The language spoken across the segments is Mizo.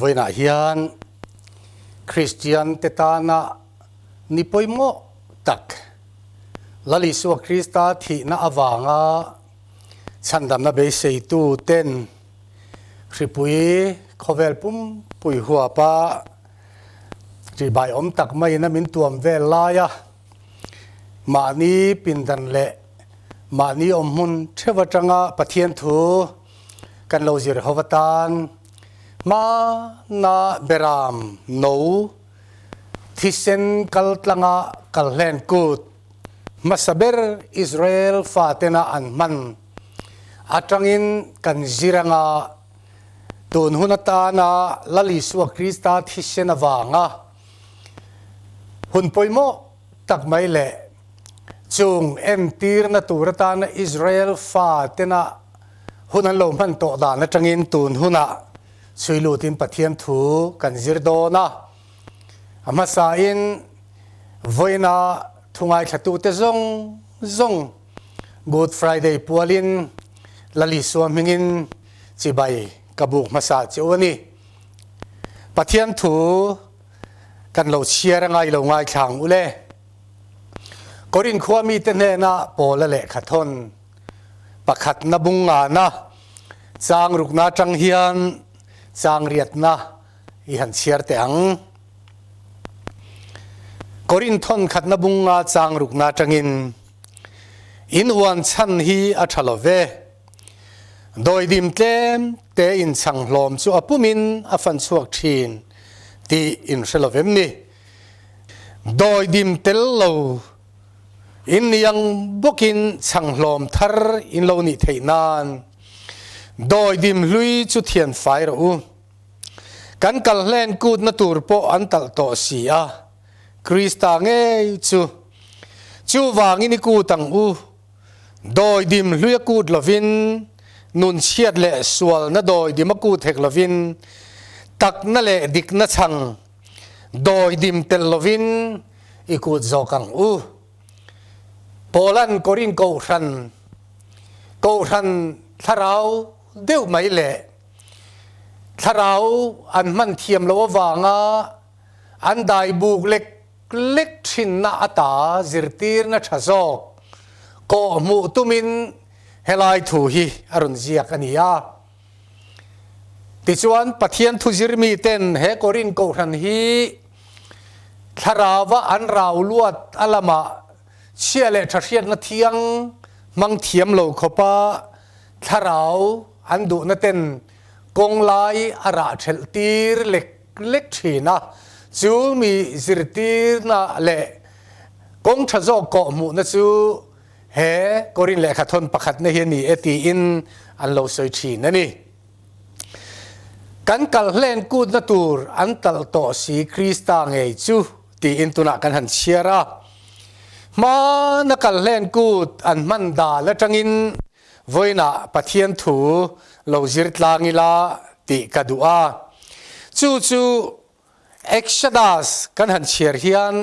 Hei vawiinah hian Kristian te tana ni pawimawh tak Lal Isua Krista thihna avanga chhandamna beiseitu ten hripui khawvel pumpui huapa ṭihbaiawm tak maiin a min tuam vel laia mahni pindan leh mahni awmhmun theuh atanga Pathian thu kan lo zir ho atan hmana beram no thisen kal tlanga kal hlen kut hmasa ber Israel fatena an hman atangin kan zir anga tun hun atana Lal Isua Krista thisen avanga Hun pawimawh tak mai leh chung entirna tur atana Israel fa tena hun an lo hman tawh dan atangin tun hunah chhui lutin Pathian thu kan zir dawn a. A hmasain vawiina thu ngaithlatute zawng zawng Good Friday pualin Lal Isua hmingin chibai ka buk hmasa che u a ni. Pathian thu kan lo chhiar a ngai lo ngaithlang u le. Korin khua mite hnena Paula lehkha thawn pakhatna bung ngana chang rukna atang hian chang riatna i han chhiar teh ang. Korin thawn khatna bung nga chang rukna atangin in uan chhan hi a tha lo ve. Dawidim tlem te in chhang hlawm chu a pumin a fan chhuak thin tih in hre lo vem ni. Dawidim tel lo in ni ang bawkin chhang hlawm thar in lo nih theih nan dawidim hlui chu thian fai rawh u. Kan kal hlen kutna tur pawh an talh tawh si a, Krista ngei chu. Chuvangin i kut ang u. Dawidim hlui a kut lovin, nun chhiat leh sualna dawidim a kut hek lovin, takna leh dikna chhang dawidim telh lovin i kut zawk ang u. Paula'n Korin kohhran, kohhran thlarau deuh mai leh thlarau an hman thiam loh avanga an dai buk lek lek thinna ata zirtirna tha zawk kawh hmuh tumin helai thu hi a rawn ziak a ni a. Tichuan, Pathian thu zirmi ten he Korin kohhran hi thlarauva an rau luat a lamah chhia leh tha hriatna thiang hmang thiam lo khawpa thlarau an duhna ten kawng lai a rah thelh tir lek lek thin a, chu mi zirtirna leh kawng tha zawk kawh hmuhna chu he Korin lehkha thawn pakhatna hi a ni e tiin an lo sawi thin a ni. Kan kal hlen kutna tur an talh tawh si Krista ngei chu tiin tunah kan han chhiar a. Hmana kal hlen kut an hman dal atangin Vawiinah Pathian thu lo zir tlang ila tih ka duh a. Chu chu Exodus kan han chhiar hian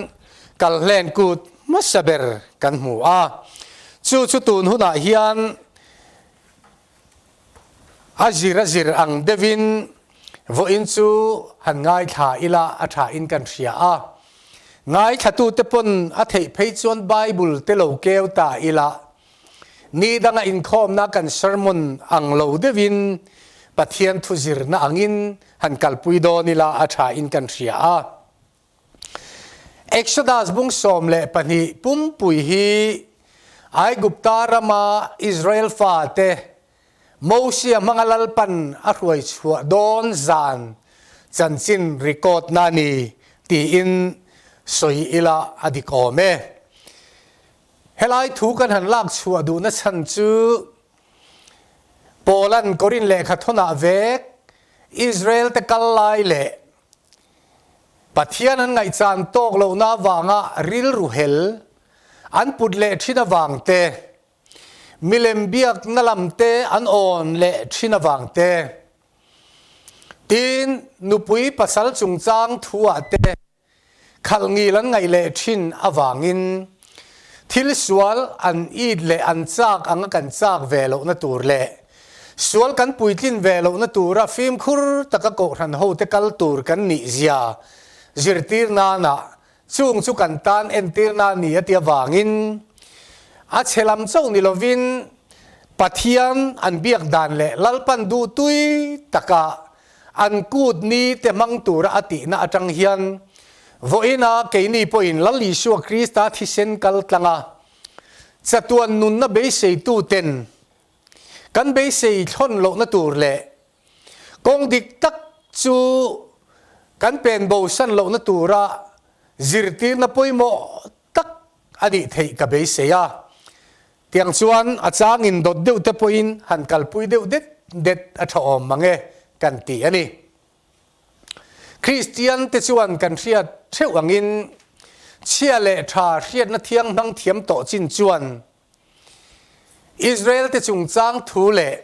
kalhlen kut hmasa ber kan hmu a. Chu chu tun hunah hian a zir a zir ang deuhin vawiin chu han ngaithla ila a thain kan hria a. Ngaithlatute pawn a theih phei chuan Bible te lo keu ta ila Ni danga inkhawmna kan sermon ang lo deuhin Pathian thu zirna angin han kalpui dawn ila a tha in kan hria a. Exodus bung 12 pumpui hi Aigupta rama Israel fate Mosia hmanga Lalpan a hruai chhuah dawn zan chanchin record na ni tiin sawi ila a dik awm e. Helai thu kan han lak chhuah duhna chhan chu Paula'n Korin lehkha thawnah vek Israel te kal lai leh Pathian an ngaihchan tawk lohna avanga rilru hel an put leh thin avang te, milem biakna lam te an awn leh thin avang te, tin nupui pasal chungchang thuah te Khalh ngil an ngaih leh thin avangin thil sual an it leh an chak anga kan chak ve lohna tur leh Sual kan puitlin ve lohna tura fimkhur taka kohhran hote kal tur kan nih zia zirtir nana chung chu kan tan entirna a ni a ti avangin a chhe lam chauh ni lovin Pathian an biak dan leh Lalpan duhtui taka an kut ni te hmang tura a tihna atang hian vawiina keini pawhin Lal Isua Krista thisen kal tlanga chatuan nunna beiseituten kan beisei thlawn lohna tur leh kawng dik tak chu kan pen bosan lohna tura zirtirna pawimawh tak a nih theih ka beisei a. Tiang chuan a changin dawt deuh te pawhin han kalpui deuh det det a tha awm mang e kan ti a ni. Kristian te chuan kan hriat theuh angin chhia leh tha hriatna thiang hmang thiam tawh chin chuan Israel te chungchang thu leh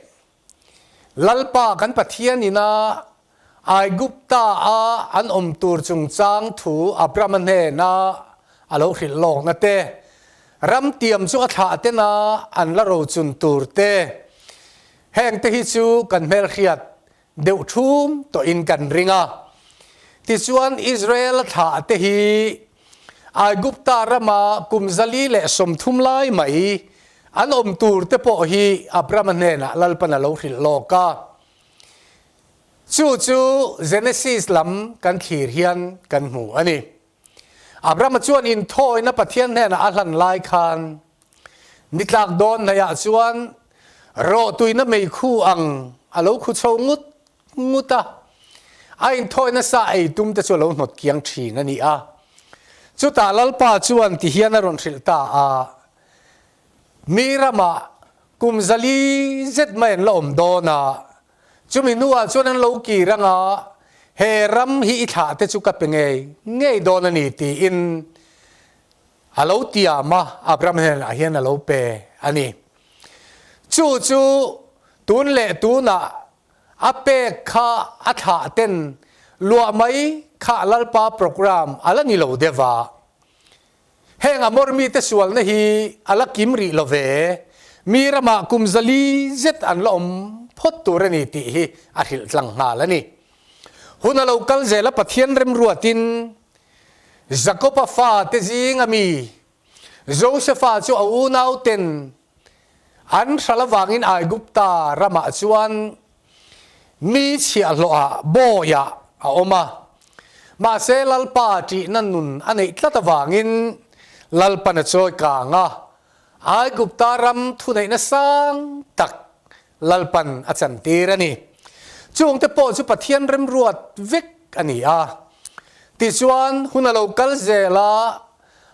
Lalpa kan Pathian ina Aigupta a an awm tur chungchang thu Abrahama hnena a lo hrilh lawkna te, ram tiam chu a thlah tena an la rochun tur te, heng te hi chu kan hmelhriat deuh thum tawhin kan ring a. Tichuan, Israel thlahte hi Aigupta rama kum 130 lai mai an awm tur te pawh hi Abrahama hnenah Lalpan a lo hrilh lawk a. Chu chu Genesis lam kan thlir hian kan hmu a ni. Abrahama chuan inthawina Pathian hnenah a hlan lai khan ni tlak dawn hnaihah chuan rawhtuina meikhu ang a lo khu chho ngut ngut a, a inthawina sa ei tum te chu a lo hnawt kiang thin a ni a. Chutah Lalpa chuan ti hian a rawn hrilh ta a, Mi ramah kum 400 zet mai an la awm dawn a, Chumi hnuah chuan an lo kir anga he ram hi i thlah te chu ka pe ngei ngei dawn a ni tiin a lo tiam a, Abraham hnenah hian a lo pe a ni. Chu chu tun leh tunah a pek kha a thlah ten luah mai kha Lalpa program a la ni lo deuh a. Heng Amor mite sualna hi a la kim rih lo ve, mi ramah kum 400 zet an la awm phawt tur a ni tih hi a hrilh tlang nghal a ni. Hun a lo kal zel a Pathian remruatin Jakob-a fate zinga mi Josefa chu a unauten an hral avangin Aigupta ramah chuan Mi chhiahhlawhah bawiah a awm a, mahse Lalpa ṭihna nun a neih tlat avangin Lalpan a chawi kang a, Aigupta ram thuneihna sang tak Lalpan a chantir a ni. Chungte pawh chu Pathian remruat vek a ni a. Tichuan, hun a lo kal zel a,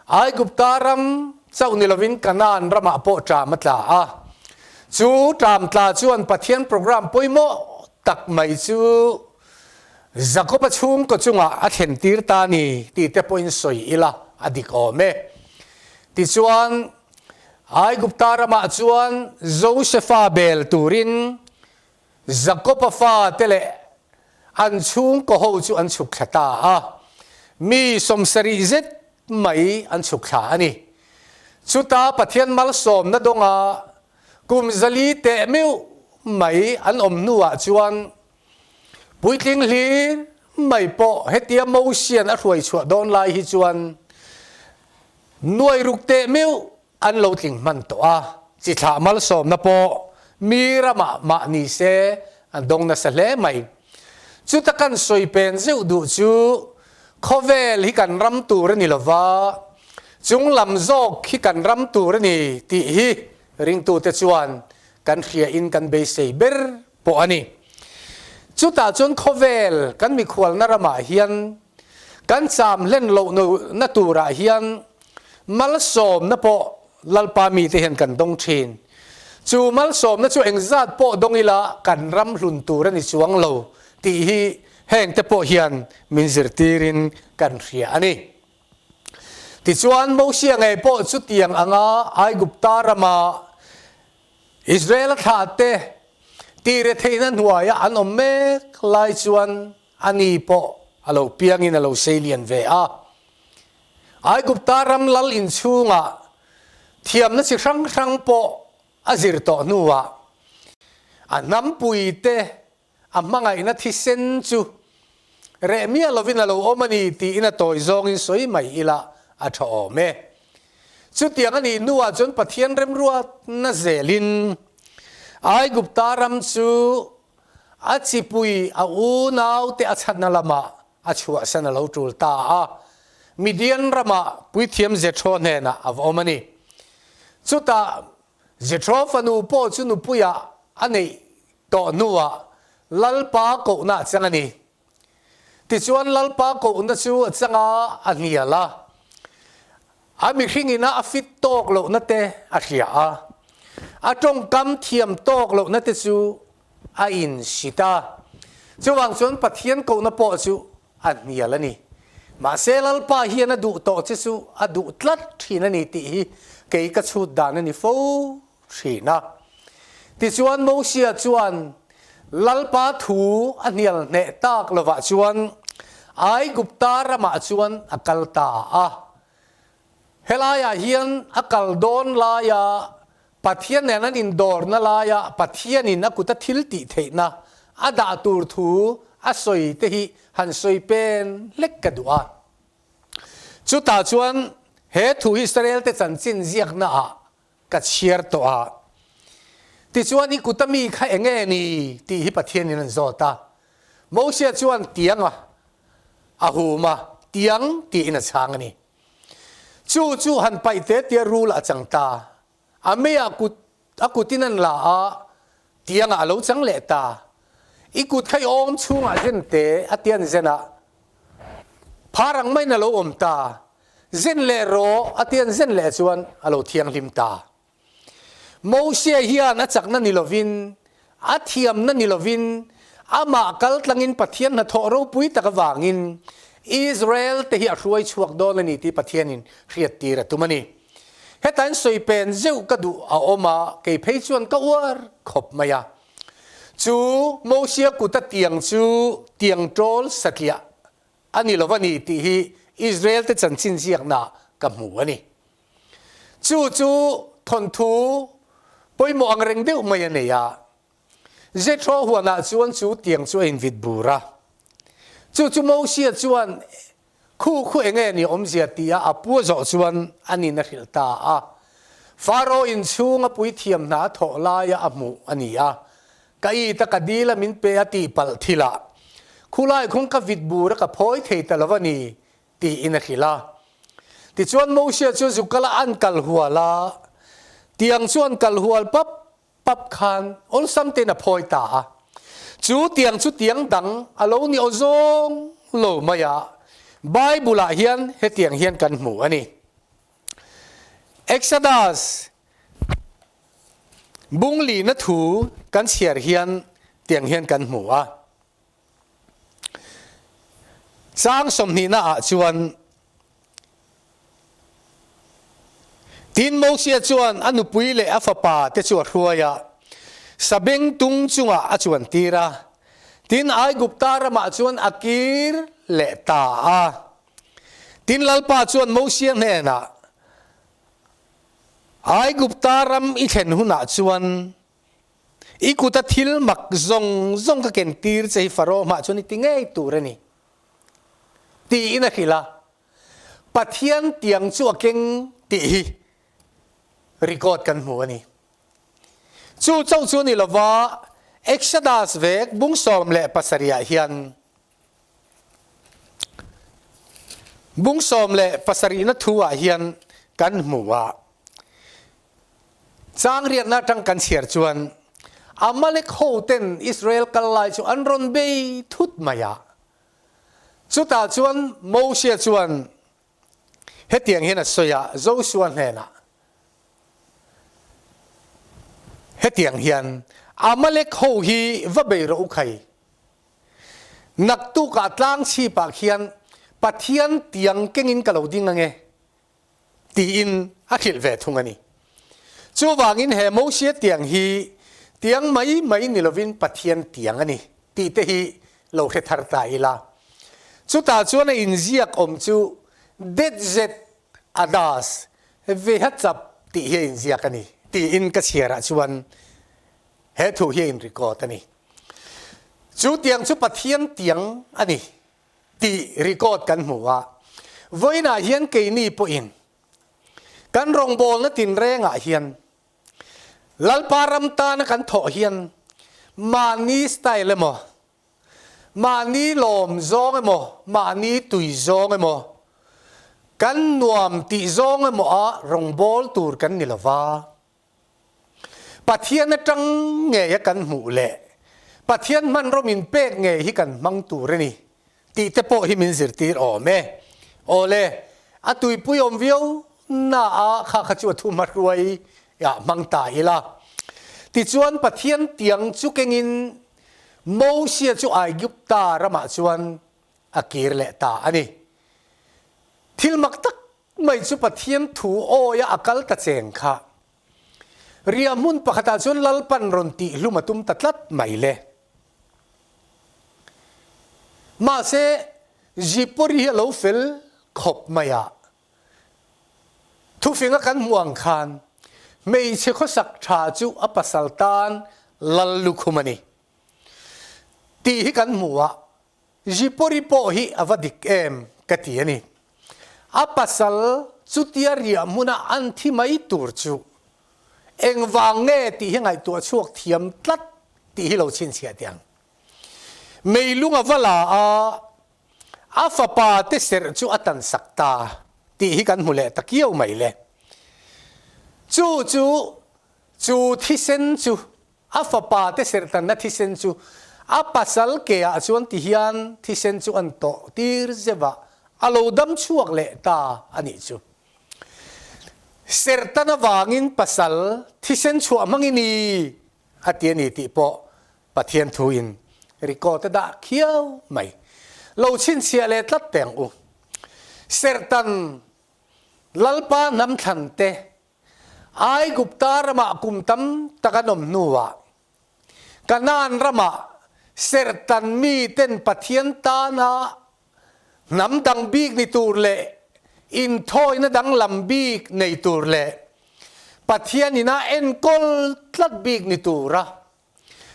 Aigupta ram chauh ni lovin Kanaan ramah pawh ṭam a tla a. Chu ṭam tla chuan Pathian program pawimawh tak mai chu Jakob-a chhungkaw chungah a thlentir ta a ni tih te pawhin sawi ila a dik awm e. Tichuan, Aigupta ramah chuan Josefa bel turin Jakob-a fate leh an chhungkaw ho chu an chhuk thla ta a, mi 70 zet mai an chhuk thla a ni. Chuta Pathian malsawmna dawnga kum 400 teh meuh mai an awm hnuah chuan puitling hlir mai pawh hetia Mosian a hruai chhuah dawn lai hi chuan nuai ruk teh meuh An lo tling hman tawh a, chi thlah malsawmna pawh mi ramah mah ni se an dawng nasa hle mai. Chuta kan sawi pen zeuh duh chu khawvel hi kan ram tur a ni lova, chung lam zawk hi kan ram tur a ni tih hi ringtute chuan kan hriain kan beisei ber pawh a ni. Chutah chuan khawvel kan mikhualna ramah hian Kan cham hlen loh na turah hian malsawmna pawh Lalpa mite hian kan dawng thin. Chu malsawmna chu engzat pawh dawng ila kan ram hlun tur a ni chuang lo tih hi hengte pawh hian min zirtirin kan hria a ni. Tichuan Mosia ngei pawh chutiang anga Aigupta rama Israel-a thlahte tire theihna hnuaia an awm mek lai chuan A ni pawh a lo piangin a lo sei lian ve a. Aigupta ram lal inchhungah thiamna chi hrang hrang pawh a zir tawh hnuah. A hnampuite a hmangaihna thisen chu reh miah lovin a lo awm a ni tiin a tawi zawngin sawi mai ila a tha awm e. Chutiang a nih hnuah chuan Pathian remruatna zelin Aigupta ram chu a chipui a unaute a chhatna lamah a chhuahsan a lo tul ta a, Midian ramah puithiam Jethro hnenah a va awm a ni. Chutah Jethro fanu pawh chu nupuiah a neih tawh hnuah Lalpa kohna a chang a ni. Tichuan Lalpa kohna chu a chang a, a hnial a. A mihringina a fit tawk lohna te a hria a, a tawngkam thiam tawk lohna te chu a insit a. Chuvang chuan Pathian kohna pawh chu a hnial a ni. Mahse Lalpa hian a duh tawh che chu a duh tlat thin a ni tih hi kei ka chhut dan a ni fo thin a. Tichuan Mosia chuan Lalpa thu a hnial hneh tak lovah chuan Aigupta ramah chuan a kal ta a. Helaiah hian a kal dawn laia Pathian nen an indawrna laia Pathianin a kuta thil tih theihna a dah tur thu a sawi te hi han sawi pen hlek ka duh a. Chutah chuan he thu hi Israelte chanchin ziaknaah ka chhiar tawh a. Tichuan i kuta mi kha eng nge ni tih hi Pathianin an zawt a. Mosia chuan tiang a a hum a, tiang tiin a chhang a ni. Chu chu han paih te tia rul a chang ta. A meiah kut a kutin an la a, tiangah a lo chang leh ta. I kut kha i awm chhungah zen te a ti an zen a, phar ang maiin a lo awm ta. Zen leh rawh a ti an zen leh chuan a lo thianghlim ta. Mosia hian a chakna ni lovin, a thiamna ni lovin, amah kal tlangin Pathian hnathawh ropui tak avangin Israel te hi a hruai chhuak dawn a ni tih Pathianin hriattir a tum a ni. Hetain sawi pen zeuh ka duh a awm a, kei phei chuan ka uar khawp mai a. Chu Mosia kuta tiang chu tiang ṭawl satliah a ni lo a ni tih hi Israel te chanchin ziaknaah ka hmu a ni. Chu chu thawnthu pawimawh ang reng deuh mai a nei a. Jethro huanah chuan chu tiang chu a invit bur a. Chu chu Mosia chuan Khu khu enge ni awmzia tia a pu a zawh chuan a nin a hrilh ta a. Faro inchhung a puithiam hna a thawh laia a hmuh a ni a. Ka it a ka dil a min pe a tih palh thilah khulai khung ka vit bur a ka phawi thei ta lo a ni tiin a hrilh a. Tichuan Mosia chu zukala an kal hual a, tiang chu an kal hual pap pap khan awlsam tein a phawi ta a. Chu tiang chu tiang dang a lo ni aw zawng lo mai a, Bible ah hian hetiang hian kan hmu a ni. Exodus bung lihna thu kan chhiar hian tiang hian kan hmu a. Chang sawmhnihna ah chuan Tin Mosia chuan a nupui leh a fapa te chu a hruai a, sabeng tung chungah a chuan tir a. Tin Aigupta ramah chuan a kir leh ta a. Tin Lalpa chuan Mosia hnenah, Aigupta ram i thlen hunah chuan I kuta thil mak zawng zawng ka ken tir che hi Faro hmah chuan i ti ngei tur a ni, tiin a hrilh a. Pathian tiang chu a keng tih hi record kan hmu a ni. Chu chauh chu a ni lova, Exodus vek bung 17 ah hian bung 17 na thu ah hian kan hmu a. Chang riatna atang kan chhiar chuan Amalek ho ten Israel kal lai chu an rawn bei thut mai a. Chutah chuan Mosia chuan hetiang hian a sawi a, Joshua hnenah hetiang hian Amalek ho hi va bei rawh u khai. Naktukah tlang chhipah khian Pathian tiang kengin ka lo ding ange. tiin a hrilh ve thung a ni. Chuvangin he Mosia tiang hi tiang mai mai ni lovin Pathian tiang a ni tih te hi lo hre thar ta ila. Chutah chuan a inziak awm chu Detzet Adas Vehachap tih hi a inziak a ni tiin ka chhiarah chuan. He thu hi a in record a ni. Chu tiang chu Pathian tiang a ni tih record kan hmu a. Vawiinah hian keini pawhin kan rawngbawlna tinrengah hian Lalpa ram tana kan thawh hian mahni style emaw, mahni lawm zawng emaw, mahni tui zawng emaw, kan nuam tih zawng emaw ah rawngbâwl tur kan ni lova. Pathian atang ngeia kan hmuh leh Pathian hmanraw min pek ngei hi kan hmang tur a ni tih te pawh hi min zirtir awm e. Awle, a tuipui awm viau na a kha kha chu a thu hmahruai ah hmang ta ila. Tichuan Pathian tiang chu kengin Mosia chu Aigupta ramah chuan a kir leh ta a ni. Thil mak tak mai chu Pathian thu awia a kal ta cheng kha. Ria hmun pakhatah chuan Lalpan rawn tih hlum a tum ta tlat mai le. Mahse, Zipori hi a lo fel khawp mai a. Thufinga kan hmuh ang khan hmeichhe khawsak tha chu a pasal tan lal lukhum a ni tih hi kan hmu a. Zipori pawh hi a va dik em ka ti a ni. A pasal chutia riah hmuna an thi mai tur chu engvang nge tih hi ngaihtuah chhuak thiam tlat tih hi lo chhinchhiah teh ang. Meilung a va la a, a fapa te serh chu a tan sak ta tih hi kan hmu leh ta kiau mai le. Chu chu chu thisen chu A fapa te serhtanna thisen chu a pasal ke ah chuan ti hian thisen chu an tawh tir zeuh a, a lo dam chhuak leh ta a nih chu. Serhtan avangin pasal thisen chhuah hmangin i a ti a ni tih pawh Pathian thu in record a dah khiau mai. Lo chhinchhiah leh tlat teh ang u. Serhtan Lalpa hnam thlan te Aigupta ramah kum tam tak an awm hnuah Kanaan ramah serhtan miten Pathian tana hnam dang bik ni tur leh inthawina danglam bik nei tur leh Pathian ina enkawl tlat bik ni tura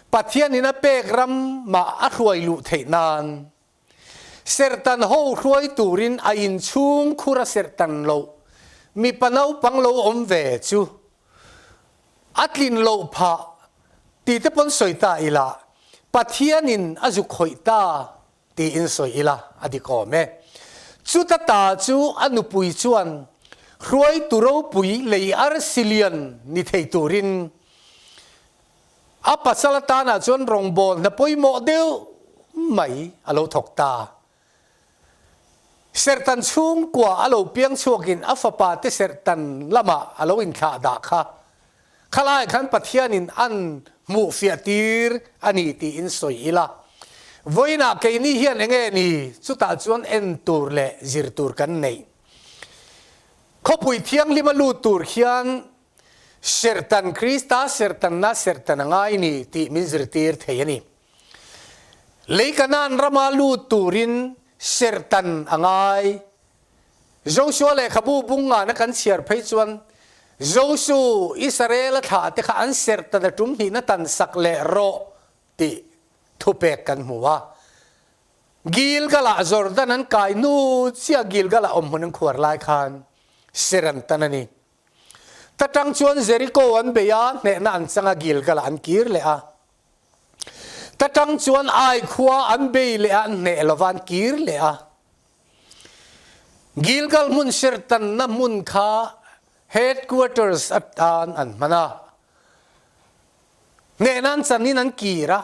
Pathian ina pek ramah a hruai luh theih nan Serhtan ho hruai turin a inchhung khur a serhtan loh mipa naupang lo awm ve chu a tlin loh phah tih te pawn sawi ta ila, Pathianin a zuk khawih ta tiin sawi ila a dik awm e. Chuta ta chu a nupui chuan hruaitu ropui lei arsi lian ni thei turin A pasal atanah chuan rawngbâwl hna pawimawh deuh mai a lo thawk ta. Serhtan chhungkua a lo piang chhuakin a fapa te serhtan lamah a lo inthlah dah kha. Khalai khan Pathianin an hmuh fiah tir a ni tiin sawi ila. Vawiinah keini hian enge ni chutah chuan en tur leh zir tur kan neih. Khawpui thianghlima lut tur hian Serhtan Krista serhtanna serhtan a ngai ni tih min zirtir thei a ni. Lei Kanaan rama lut turin serhtan a ngai. Joshua lehkhabu bung ngana kan chhiar phei chuan Josu Israel-a thlah te kha an serhtan a tum hnihna tan sak leh rawh tih thupek kan hmu a. Gilgal-ah Jordan an kai hnu chiah Gilgal-ah awmhmun an khuar lai khan ser an tan a ni. Ta tang chuan Jeriko an bei a, hnehna an chang a, Gilgal-ah an kir leh a. Ta tang chuan Ai khua an bei leh a, an hneh lova an kir leh a. Gilgal hmun serhtanna hmun kha headquarters atan an hman a. Hnehna an chanin an kir a,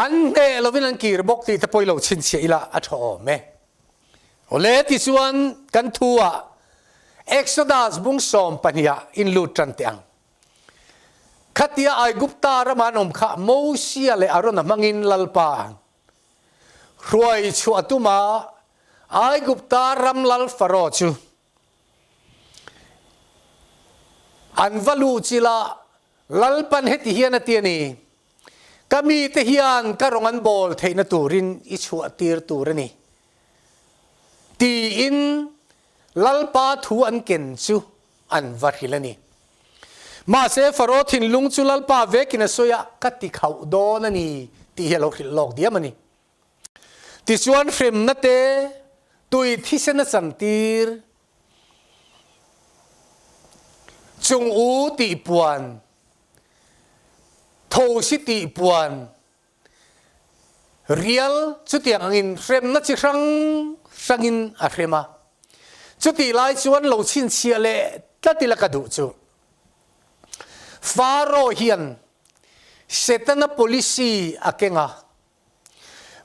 an hneh lovin an kir bawk tih te pawh i lo chhinchhiah ila a tha awm e. Awle tichuan kan thu ah Exodus bung 12 ah in lut tan teh ang. Khatia Aigupta rama an awm kha Mosia leh Arona hmangin Lalpa hruai chhuah tuma Aigupta ram lal Faro chu an va luh chila Lalpan heti hian a ti a ni, Ka mite hian ka rawng an bawl theihna turin i chhuah tir tur a ni, tiin Lalpa thu an ken chu an va hrilh a ni. Mahse Faro thinlung chu Lalpa vekin a sawi a, ka ti khauh dawn a ni tih hi a lo hrilh lawk diam a ni. Tichuan hremna te tui thisen a chantir chung u tih puan, thosi tih puan, rial chutiang angin hremna chi hrang hrangin a hrem a. Chutih lai chuan lo chhinchhiah leh tlat ila ka duh chu. Faro hian Setana policy a keng a,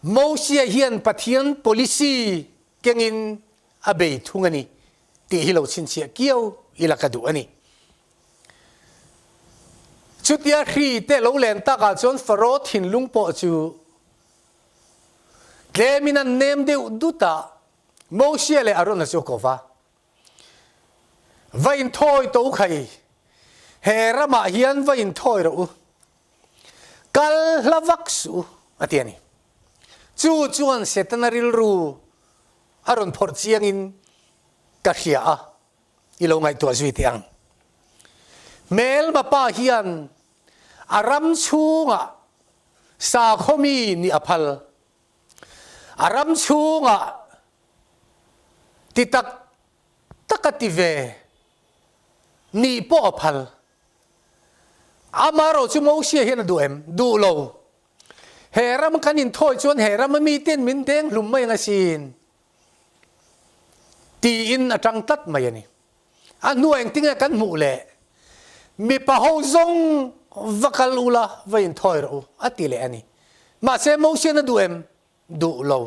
Mosia hian Pathian policy kengin a bei thung a ni tih hi lo chhinchhiah kiau ila ka duh a ni. Chutia hri te lo len takah chuan Faro thinlung pawh chu tlemin an nem deuh dut a, Mosia leh Arona chu a ko va. Va inthawi to u khai, he ramah hian va inthawi rawh u, kal hla vak suh u, a ti a ni. Chu chuan Setana rilru a rawn phawrh chiangin ka hria a, i lo ngaihtuah zui teh ang. Hmelma pa hian a ram chhungah sakhaw mi nih a phal. A ram chhungah ti tak tak a ti ve nih pawh a phal. Amaherawh chu Mosia hian a duh em? Duh lo. He ram kan inthawi chuan he rama miten min deng hlum mai ang asin tiin a tang tlat mai a ni. A hnuah engtinge kan hmuh le? Mipa ho zawng va kal ula va inthawi rawh u a ti leh a ni. Mahse Mosian a duh em? Duh lo.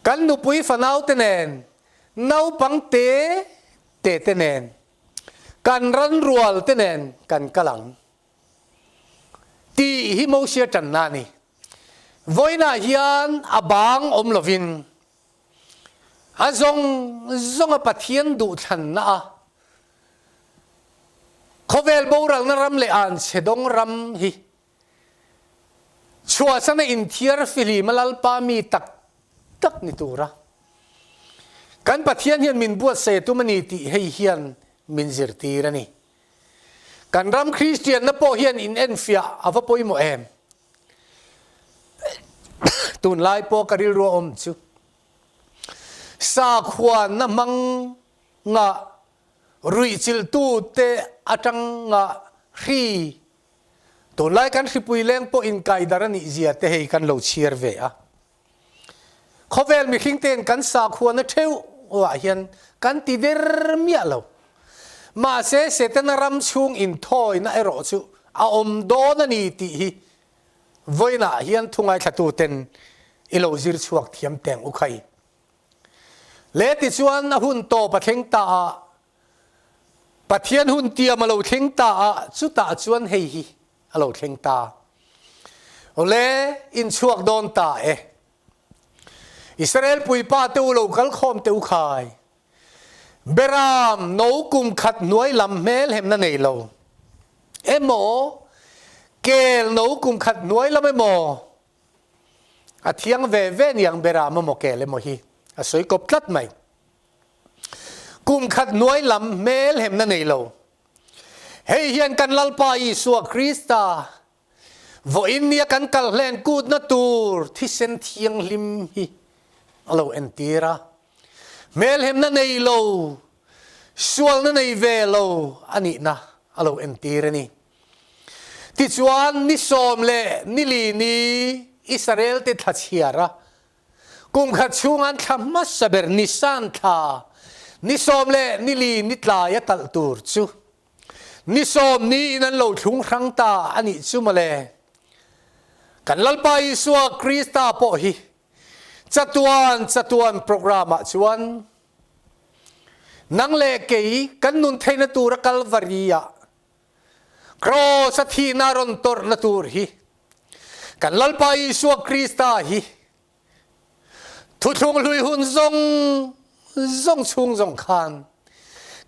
Kan nupui fanaute nen, naupang te te te nen, kan ranrual te nen kan kal ang. Tih hi Mosia tanna a ni. Vawiinah hian a bang awm lovin a zawng zawnga Pathian duhthlanna a khawvel boralna ram leh anchhe dawng ram hi chhuahsana inthiar fihlima Lalpa mi tak tak ni tura kan Pathian hian min buatsaih a tum a ni tih hei hian min zirtir a ni. Kan ram Kristianna pawh hian in enfiah a va pawimawh em? Tunlai pawh ka rilru a awm chu sakhuanna hmang nga ruihchilhtute atanga hri tunlai kan hripui leng pawh inkaidar a nih zia te hei kan lo chhiar ve a. Khawvel mihring te'n kan sakhuana theuhah hian kan ti der miah lo. Mahse, Setana ram chhung inthawina erawh chu a awm dawn a ni tih hi vawiinah hian thu ngaithlatuten i lo zir chhuak thiam teng u khai. Le tichuan a hun tawp a thleng ta a, Pathian hun tiam a lo thleng ta a, chutah chuan hei hi a lo thleng ta. Awle, in chhuak dawn ta e. Israel puipa te u lo kal khawm te u khai. Beram no kum khat hnuai lam hmel hemna nei lo emaw, kel no kum khat hnuai lam emaw, a thiang ve ve niang beram emaw kel emaw hi a sawi kawp tlat mai. Kum khat hnuai lam hmel hemna nei lo. Hei hian kan Lalpa Isua Krista vawiin nia kan kal hlen kutna tur thisen thianghlim hi a lo entir a. Hmelhemna nei lo, sualna nei ve lo a nihna a lo entir a ni. Tichuan, ni sawm leh ni li ni Israelte thla chhiar a, Kum khat chhung an thla hmasa ber Nisan thla ni sawm leh ni li ni tlai a talh tur chu ni sawm niin an lo thlung hrang ta a nih chu mawle. Kan Lalpa Isua Krista pawh hi chatuan chatuan program ah chuan nang leh kei kan nun theihna tura Kalvari ah Kraws a thihna rawn tawrhna tur hi kan Lalpa Isua Krista hi thuthlung hlui hun zawng zawng chhung zawng khan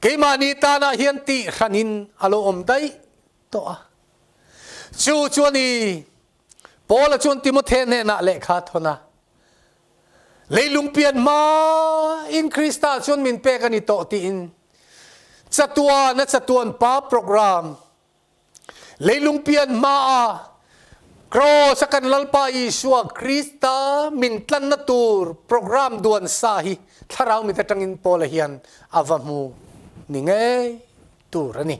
keimahni tanah hian tih hranin a lo awm daih tawh a. Chu chu a ni, Paula chuan Timothe hnenah lehkha a thawn a, Leilung pian hmain Krista chuan min pek a ni tawh tiin. Chatuan a chatuan pa program leilung pian hma a Kraws a kan Lalpa Isua Krista min tlanna tur program duan sa hi thlarau mit atangin Paula hian a va hmu ni ngei tur a ni.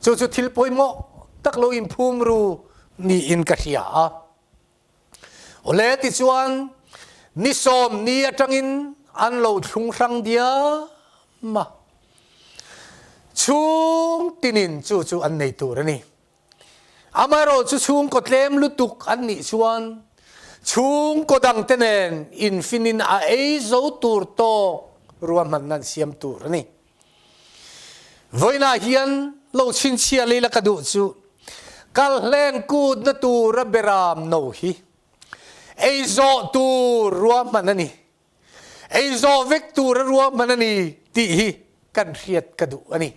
Chu chu thil pawimawh tak lo inphum ru niin ka hria a. Awle tichuan ni 10 atangin an lo thlung hrang diam a. Chhung tinin chu chu an nei tur a ni. Amaherawh chu chhungkaw tlem lutuk an nih chuan chhungkaw dangte nen infinin a ei zo tur tawk ruahmanna an siam tur a ni. Vawiinah hian lo chhinchhiah lei la ka duh chu kalhleng kutna tura beram no hi ei zawh tur ruahman a ni. Ei zawh vek tura ruahman a ni tih hi kan hriat ka duh a ni.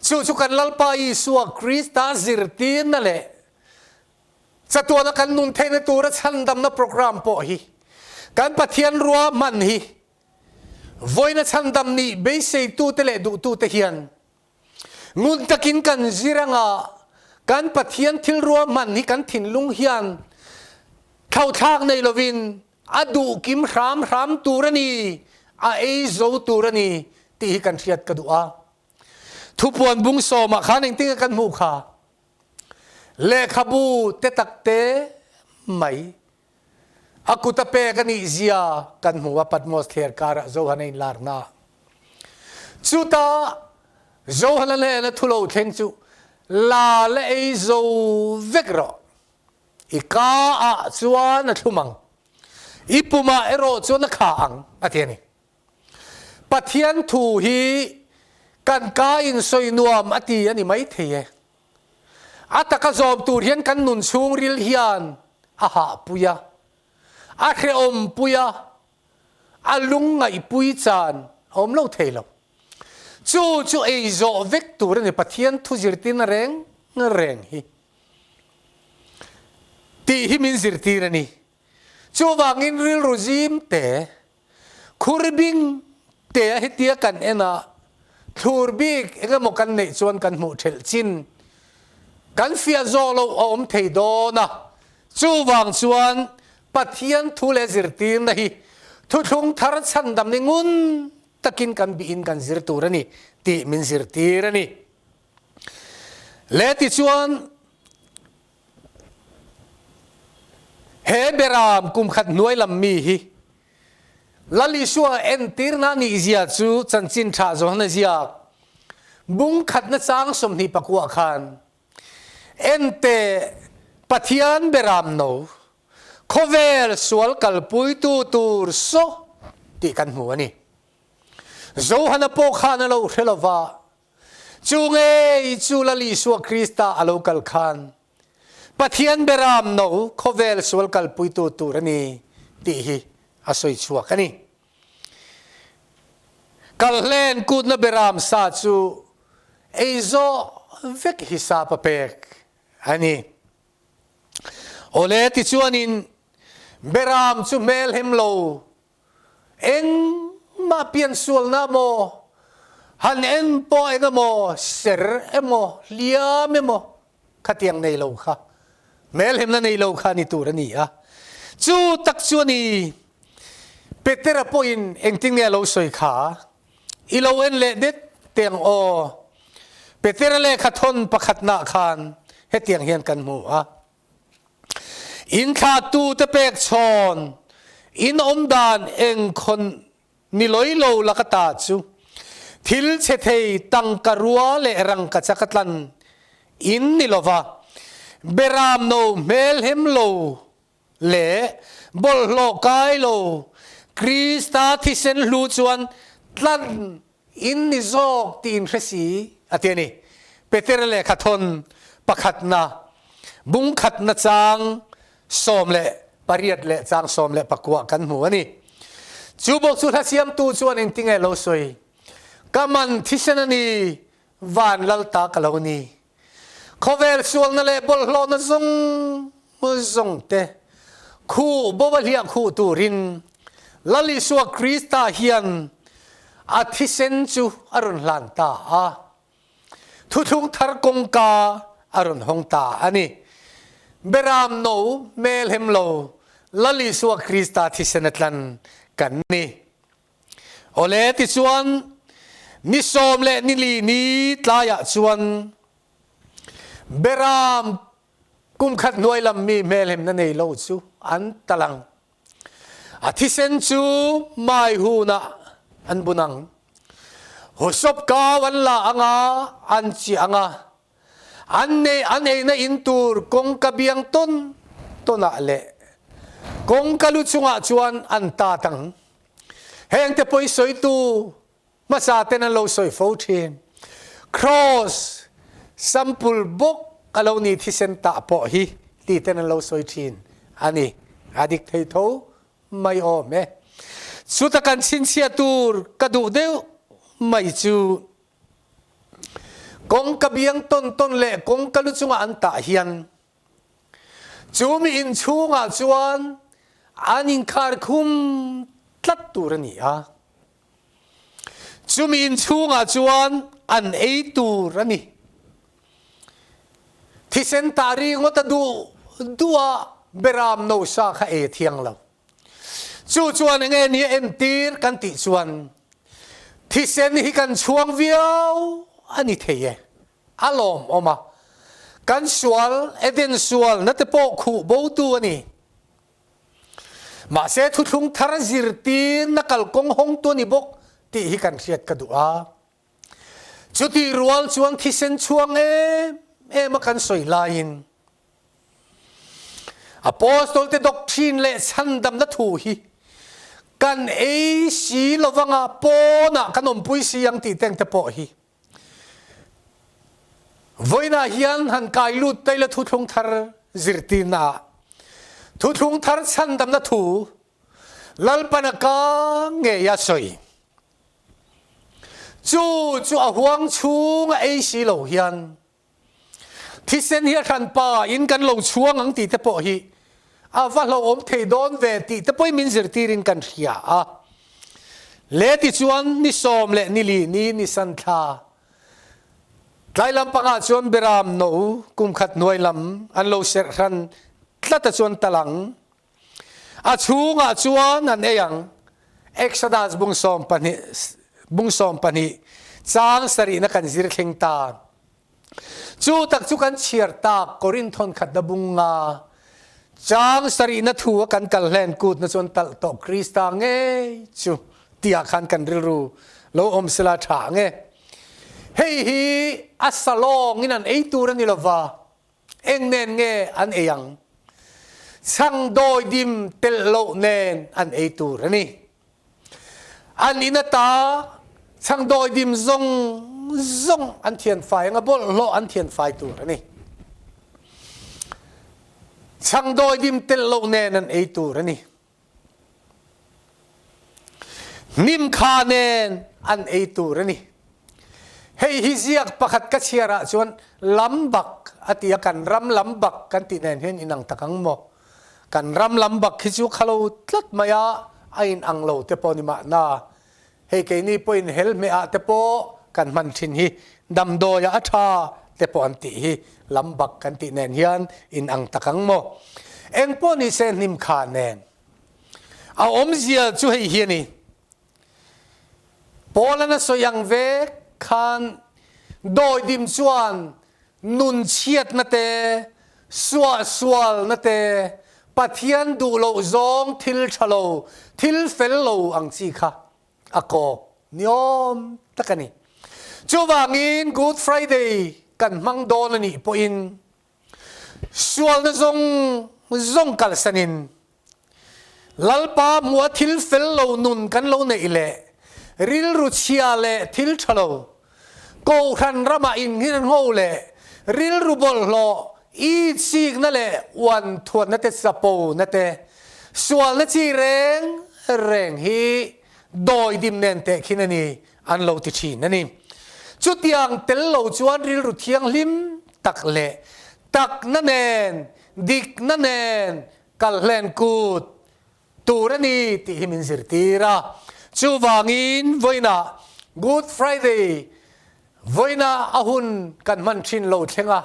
Chu chu kan Lalpa Isua Krista zirtirna leh chatuana kan nun theihna tura chhandamna program pawh hi kan Pathian ruahman hi Vawiina chhandam nih beiseitute leh duhtute hian ngun takin kan zir anga kan Pathian thil ruahman hi kan thinlung hian thlauhthlak nei lovin a duh kim hram hram tur a ni, a ei zo tur a ni tih hi kan hriat ka duh a. Thupuan bung sawmah khan engtin nge kan hmuh kha? Lehkhabu te tak te mai A kut a pek a nih zia kan hmu a, Patmos thler karah Johan a inlarna. Chutah Johan a hnena thu lo thleng chu, La la ei zo vek rawh. I ka ah chuan a thlum ang, i pumah erawh chuan a kha ang, a ti a ni. Pathian thu hi kan ka in sawi nuam a ti a ni maithei e. A taka zawm tur hian kan nun chhungril hian a hahpui a, a hrehawmpui a, a lungngaihpui chan a awm lo thei lo. Chu chu ei zawh vek tur a ni Pathian thu zirtirna reng reng hi tih hi min zirtir a ni. Chuvangin rilru zim te, khur bing te a hetia kan en a, thlur bik eng emaw kan neih chuan kan hmuh thelh chin kan fiah zawh loh a awm thei dawn a. Chuvang chuan Pathian thu leh zirtirna hi thuthlung thar chhandam ni ngun takin kan bihin kan zir tur a ni tih min zirtir a ni. Leh tichuan He beram kum khat hnuai lam mi hi Lal Isua entirna nih zia chu chanchin tha Johana ziak bung khatna chang 29 khan ente Pathian beram no khawvel sual kalpuitu tur saw tih kan hmu a ni. Johana pawh khan a lo hre lova Chu ngei chu Lal Isua Krista a lo kal khan Pathian beram no khawvel sual kalpuitu tur a ni tih hi a sawi chhuak a ni. Kalhlen kutna beram sa chu ei zawh vek hi sap a pek a ni. Awle tichuanin beram chu hmelhem lo Engmah piansualna maw, han en pawh eng emaw, ser emaw, hliam emaw khatiang nei lo kha, hmelhemna nei lo kha ni tur a ni a. Chu tak chu a ni. Petera pawhin engtin nge a lo sawi kha? I lo en leh det teh ang aw. Petera lehkha thawn pakhatnaah khan hetiang hian kan hmu a. Inthlahtute pek chhawn in awm dan engkhawn ni loi lo laka ta chu thil chhe thei tangka rua leh rangka chaka tlan in ni lova, beram no hmelhem lo leh bawlhhlawh kai lo Krista thisen hlu chuan tlan In ni zawk tiin hre si, a ti a ni. Peter lehkha thawn pakhatna, bung khatna chang 18 leh chang 19 kan hmu a ni. Chu bawk chu hla siamtu chuan engtinge lo sawi? Ka man thisen a ni, van lal ta ka lo ni. Khawvel sualna leh bawlhhlawhna zawng zawng te khuh bo a hliah khuh turin Lal Isua Krista hian. A thisen chu a rawn hlan ta a, thuthlung thar kawngka a rawn hawng ta a ni. Beram no hmelhem lo Lal Isua Krista thisen a tlan kan ni. Awle tichuan ni sawm leh ni li ni tlaiah chuan Beram kum khat hnuai lam mi hmelhemna nei lo chu an talang. A thisen chu mai hunah an bun ang. Husawp kau an la anga an chiah anga an nei an eina in tur kawngka biang tawn tawnah leh kawngka lu chungah chuan an tat ang. Hengte pawh i sawitu Hmasa ten an lo sawi fo thin. Cross sample bawk a lo ni thisen tah pawh hi ti ten an lo sawi thin a ni. A dik thei tho mai awm e. Chuta kan chhinchhiah tur ka duh deuh mai chu kawngka biang tawn tawn leh kawngka lu chunga an tah hian chu mi inchhungah chuan an inkhar khum tlat tur a ni a. Chumi inchhungah chuan an ei tur a ni. Thisen tah ringawt a duh duh a, beram no sa kha ei a thiang lo. Chu chuan enge ni a entir kan tih chuan thisen hi kan chhuang viau a ni thei e. A lawmawm a, kan sual Eden sualna te pawh khuh botu a ni. Mahse thuthlung thar zirtirna kalkawng hawngtu a ni bawk tih hi kan hriat ka duh a. Chutih rual chuan thisen chhuang em em a kan sawi laiin Apostol te doctrine leh chhandamna thu hi kan ei si lovanga pawnah kan awmpui si ang tih teng te pawh hi Vawiinah hian han kai lut ta ila thuthlung thar zirtirna ah thuthlung thar chhandamna thu Lalpan a ka ngei a sawi. Chu chu a huang chhung a ei si lo hian thisen hi a hranpa in kan lo chhuang ang tih te pawh hi a va hlauhawm thei dawn ve tih te pawhin min zirtirin kan hria a. Le tichuan ni sawm leh ni li ni Nisan thla tlai lampangah chuan Beram no kum khat hnuai lam an lo serh hran tlat a chuan talang a chhungah chuan an ei ang. Exodus bung 12 bung 12 chang sarihna kan zir thleng ta. Chu tak chu kan chhiar tak Korinthon khatna bunga chang sarihna thu a kan kal hlen kutna chuan talh tawh Krista ngei chu tiah khan kan rilru lo awm sela tha nge. Hei hi a salawng in an ei tur a ni lova, eng nen nge an ei ang? Chhang dawi dim telh loh nen an ei tur a ni. An inn ata changdawidim zong zong an thianfai anga bawlhhlawh an thianfai tur a ni. Changdawidim telh lo nen an ei tur a ni. Hnimkha nen an ei tur a ni. Hei hi ziak pakhat ka chhiar ah chuan lambak a ti a, kan ram lambak kan tih nen hian inang tak ang maw? Kan ram lam bak hi chu khalo tlat mai a, a in ang lo te pawh ni mahna. Hei keini pawhin hel hmeh ah te pawh kan hman thin hi damdawi ah a tha te pawh an tih hi lam bak kan tih nen hian in ang tak ang maw. Eng pawh ni se hnim kha nen a awmzia chu hei hi a ni. Paul-an a sawi ang vek khan dawidim chuan nun chhiatna te, suahsualna te, Pathian duh loh zawng thil tha lo, thil fel lo ang chi kha a kawk niawm tak a ni. Chuvangin Good Friday kan hmang dawn a nih pawhin Sualna zawng zawng kalsanin Lalpa hmuha thil fel lo nun kan lo neih leh rilru chhia leh thil tha lo, Kohhran ramah inngirngho leh rilru bawlhhlawh, itsikna leh uan thuatna te chapona te, sualna chi reng reng hi dawidim nen tehkhin a ni an lo ti thin a ni. Chutiang tel lo chuan rilru thianghlim tak leh takna nen, dikna nen kal hlen kut tur a ni tih hi min zirtir a. Chuvangin vawiinah Good Friday vawiina a hun kan hman thin lo thleng a,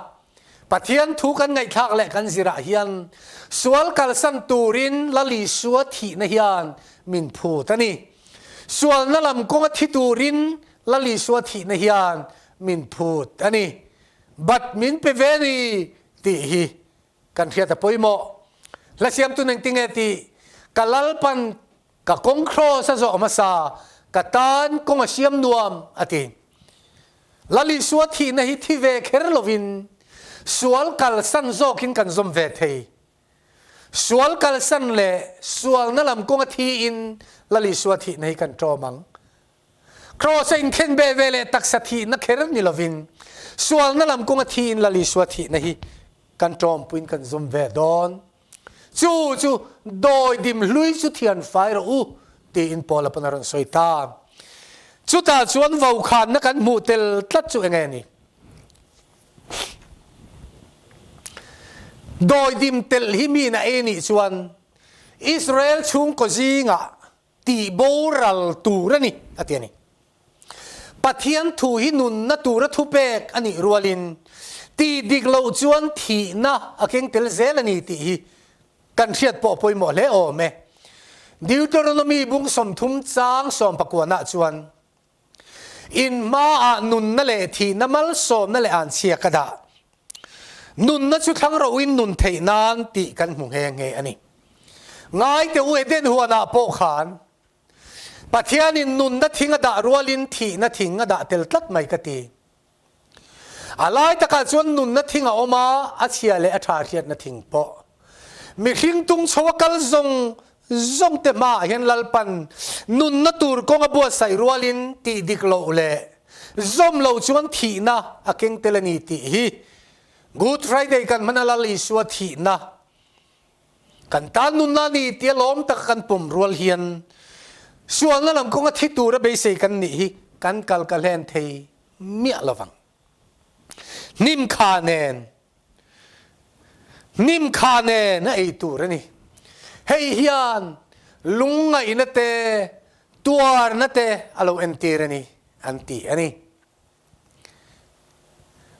Pathian thu kan ngaihthlak leh kan zirah hian sual kalsan turin Lal Isua thihna hian min phut a ni. Sualna lam kawnga thi turin Lal Isua thihna hian min phut a ni. Bat min pe ve ni tih hi kan hriat a pawimawh. Hla siamtu neng tinge tih ka Lalpan ka kawng kraws a zawh hmasa ka tan kawng a siam nuam a ti. Lal Isua thihna hi thi ve kher lovin sual kalsan zawkin kan zawm ve thei. Sual kalsan leh sualna lam kawnga thiin Lal Isua thihna hi kan ṭawm ang. Kraws a inkhen ve ve leh taksa thihna kher ni lovin sualna lam kawnga thiin Lal Isua thihna hi kan ṭawmpuiin kan zum ve dawn. Chu chu dawidim hlui chu thian fai rawh u tiin Paula pawn a rawn sawi ta. Chutah chuan vokhanna kan hmuh tel tlat chu enge ni? Dawidim telh hi mi na ei nih chuan Israel chhungkaw zingah tih boral tur a ni, a ti a ni. Pathian thu hi nunna tura thupek a nih rualin tih dik loh chuan thihna a keng tel zel a ni tih hi kan hriat pawh pawimawh hle awm e. Deuteronomy bung 30 chang sawmpakuanah chuan, In hmaah nunna leh thihna malsawmna leh anchhia ka dah. Nunna chu thlang roin nun theih nan tih kan hmu nghe nghe a ni. Ngaite u Eden huanah pawh khan Pathianin nunna thing a dah rualin thihna thing a dah tel tlat mai ka ti. A lai takah chuan nunna thing a awm a, a chhia leh a tha hriatna thing pawh. Mihring tung chho a kal zawng zawng te hmaah hian Lalpan nunna tur kawng a buatsaih rualin tih dik loh leh zawm loh chuan thihna a keng tel a ni tih hi Good Friday kan hman a Lal Isua thihna Kan tan nunna a ni tia lawm taka kan pawm rual hian sualna lam kawnga thi tura beisei kan nih hi kan kal ka hlen thei miah lo vang. Hnim kha nen hnim kha nen a ei tur a ni. Hei hian lungngaihna te, tuarna te a lo entir a ni an ti a ni.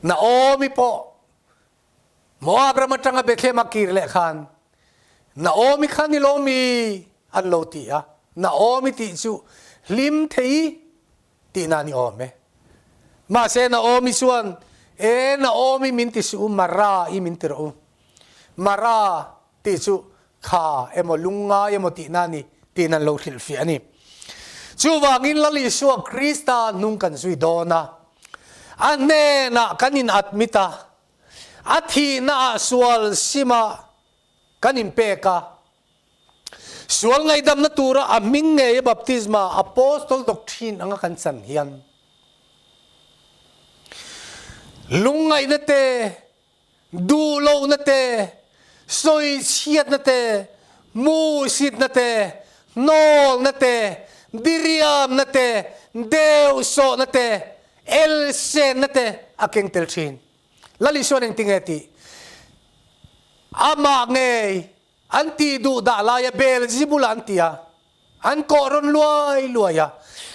Naomi pawh Moab ram atanga Bethlehem a kir leh khan Naomi kha ni lo mi an lo ti a, Naomi tih chu hlim thei tihna ni awm e. Mahse Naomi chuan, E Naomi min ti suh u, Mara i min ti rawh u. Mara tih chu kha emaw lungngai emaw tihna a ni tiin an lo hrilhfiah a ni. Chuvangin Lal Isua Krista hnung kan zui dawn a, a hnenah kan in admit a, a thihnaah sual sima kan inpek a, sual ngaihdamna tura a hming ngeia baptisma Apostol doctrine anga kan chan hian lungngaihna te, duh lohna te, sawichhiatna te, hmuhsitna te, hnawlna te, diriamna te, deuhsawhna te, elsenna te a keng tel thin. Lal Isuan engtinge tih? Amah ngei an tih duh dah laia Beelzebul-a an ti a, an kawh rawn luai luai a,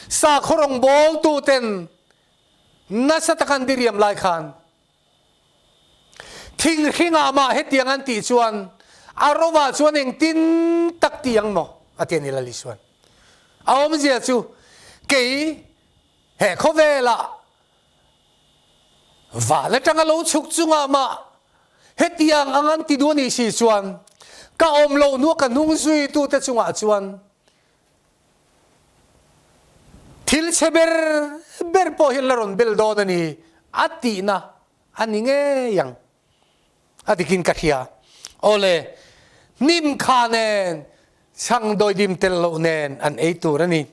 sakhaw rawngbawltuten nasa taka an diriam lai khan, Thinghringah mah hetiang an tih chuan a rovah chuan engtin tak ti ang maw? a ti a ni Lal Isuan. A awmzia chu kei he khawvelah van atanga lo chhuk chungah mah hetiang ang an ti duh a nih si chuan ka awm loh hnua ka hnung zuitute chungah chuan Thil chhe ber ber pawh hian la rawn bel dawn a ni a tihna a ni ngei ang. A dikin ka hria. Awle, hnim kha nen, chhang dawidim tel loh nen an ei tur a ni.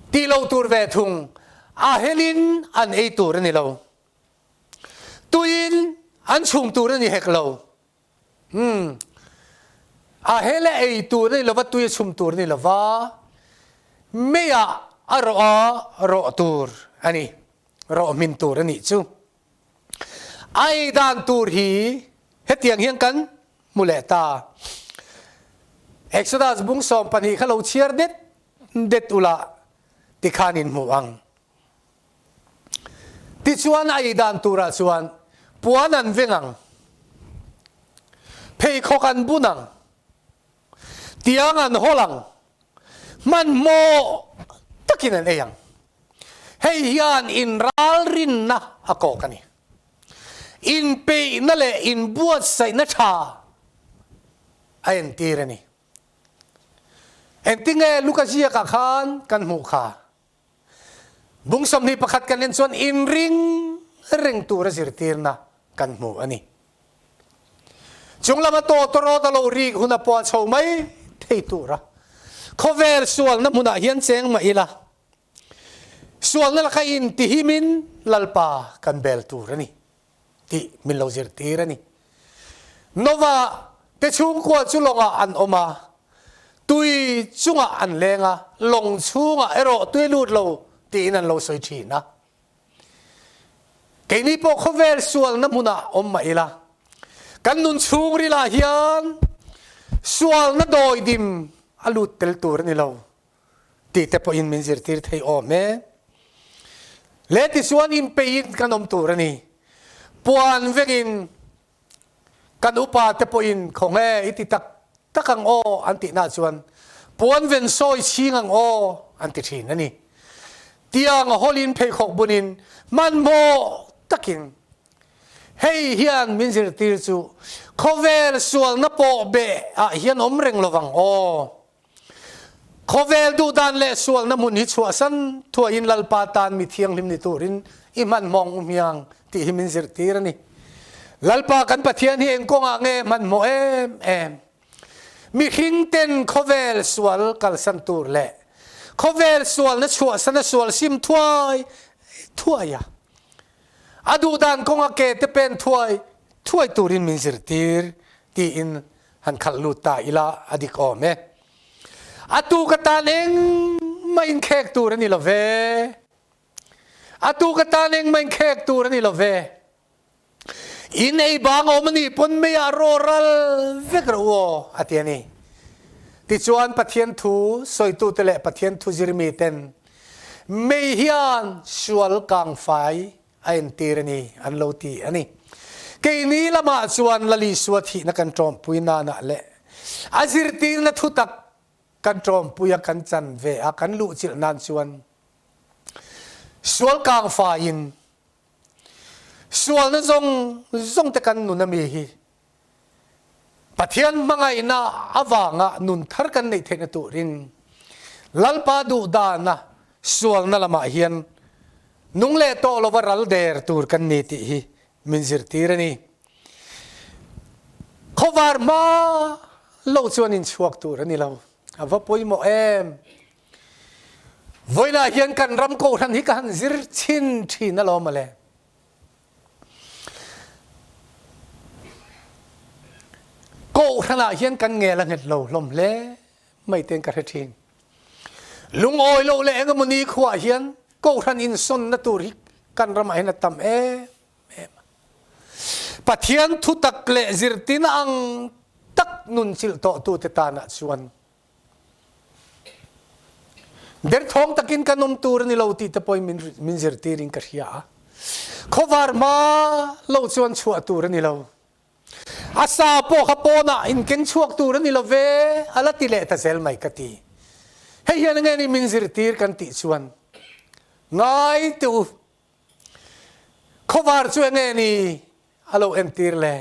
Tih lo tur ve thung, a helin an ei tur a ni lo. Tuiin an chhum tur a ni hek lo. Umm. A hel a ei tur a ni lova, tui a chhum tur a ni lova, meiah a rawh a rawh tur a ni, rawh hmin tur a nih chu. A ei dan tur hi hetiang hian kan hmu leh ta. Exodus bung 12 kha lo chhiar det. det ula tikhan in hmu ang. Tichuan a ei dan turah chuan puan an veng ang, pheikhawk an bun ang, tiang an hawl ang, hmanhmawh takin an ei ang. Hei hian inralrinna a kawk a ni. Inpeihna leh inbuatsaihna tha a entir a ni. Engtinge Luka ziakah khan kan hmuh kha? Bung 21 kan en chuan inring reng tura zirtirna kan hmu a ni. Chung lama tawtawrawt a lo rik hun a puah chho mai thei tura khawvel sualna hmunah hian cheng mah ila, sualna laka intihimin Lalpa kan bel tur a ni tih min lo zirtir a ni. Nova te chhungkua chu lawngah an awm a, tui chungah an leng a, lawng chhungah erawh tui lut lo tiin an lo sawi thin a. Keini pawh khawvel sualna hmunah awm mah ila, kan nun chhungrilah hian sualna dawidim a lut tel tur a ni lo tih te pawhin min zirtir thei awm e. Le tichuan inpeiin kan awm tur a ni. Puan vengin kan upa te pawhin khawnge i ti tak tak ang aw an tihna chuan puan ven sawi chhing ang aw an ti thin a ni. Tiang a hawlin pheikhawk bunin hmanhmawh takin hei hian min zirtir chu khawvel sualna pawh beh ah hian awm reng lovang aw. Khawvel duhdan leh sualna hmun hi chhuahsan thuaiin Lalpa tan mi thianghlim ni turin i hmanhmawng u hmiang tih hi min zirtir a ni. Lalpa kan Pathian hi eng kawngah nge hmanhmawh em em? Mihring ten khawvel sual kalsan tur leh khawvel sualna chhuahsana sual sim thuai thuai a, a duhdan kawnga ke te pen thuai thuai turin min zirtir tiin Han khalh lut ta ila a dik awm e. A tuk atan engmah inkhek tur a ni lo ve. A tuk atan engmah inkhek tur a ni lo ve. In ei bang awm a nih pawn meiah raw ral vek rawh u aw, a ti a ni. Tichuan Pathian thu sawitute leh Pathian thu zirmiten mei hian sual kangfai a entir a ni, an lo ti a ni. Keini lamah chuan Lal Isua thihna kan ṭawmpui nanah leh a zirtirna thutak kan ṭawmpui a, kan chan ve a, kan luhchilh nan chuan sual kang faiin sualna zawng zawng te kan nun a mi hi Pathian hmangaihna avanga nun thar kan neih theihna turin Lalpa duhdana sualna lamah hian nung leh tawh lova ral der tur kan ni tih hi min zirtir a ni. Khawvar hma lo chuan inchhuak tur a ni lo. A va pawimawh em! Vawiinah hian kan ram kohhran hi ka han zir chhin thin alawm mawle. Kohhranah hian kan ngel a nghet lo hlawm hle mai ten ka hre thin. Lungawi loh leh engemaw ni khuah hian kohhran insawnna tur hi kan ramah hian a tam em em a. Pathian thutak leh zirtina ang tak nun chilh tawhtute tanah chuan Derthawng takin kan awm tur a ni lo tih te pawhin min min zirtirin ka hria a. Khawvar hma lo chuan chhuah tur a ni lo. A sa pawh kha pawnah inkeng chhuak tur a ni lo ve, a la ti leh ta zel mai ka ti. Hei hian enge ni min zirtir kan tih chuan ngai teh u. Khawvar chu enge ni a lo entir le?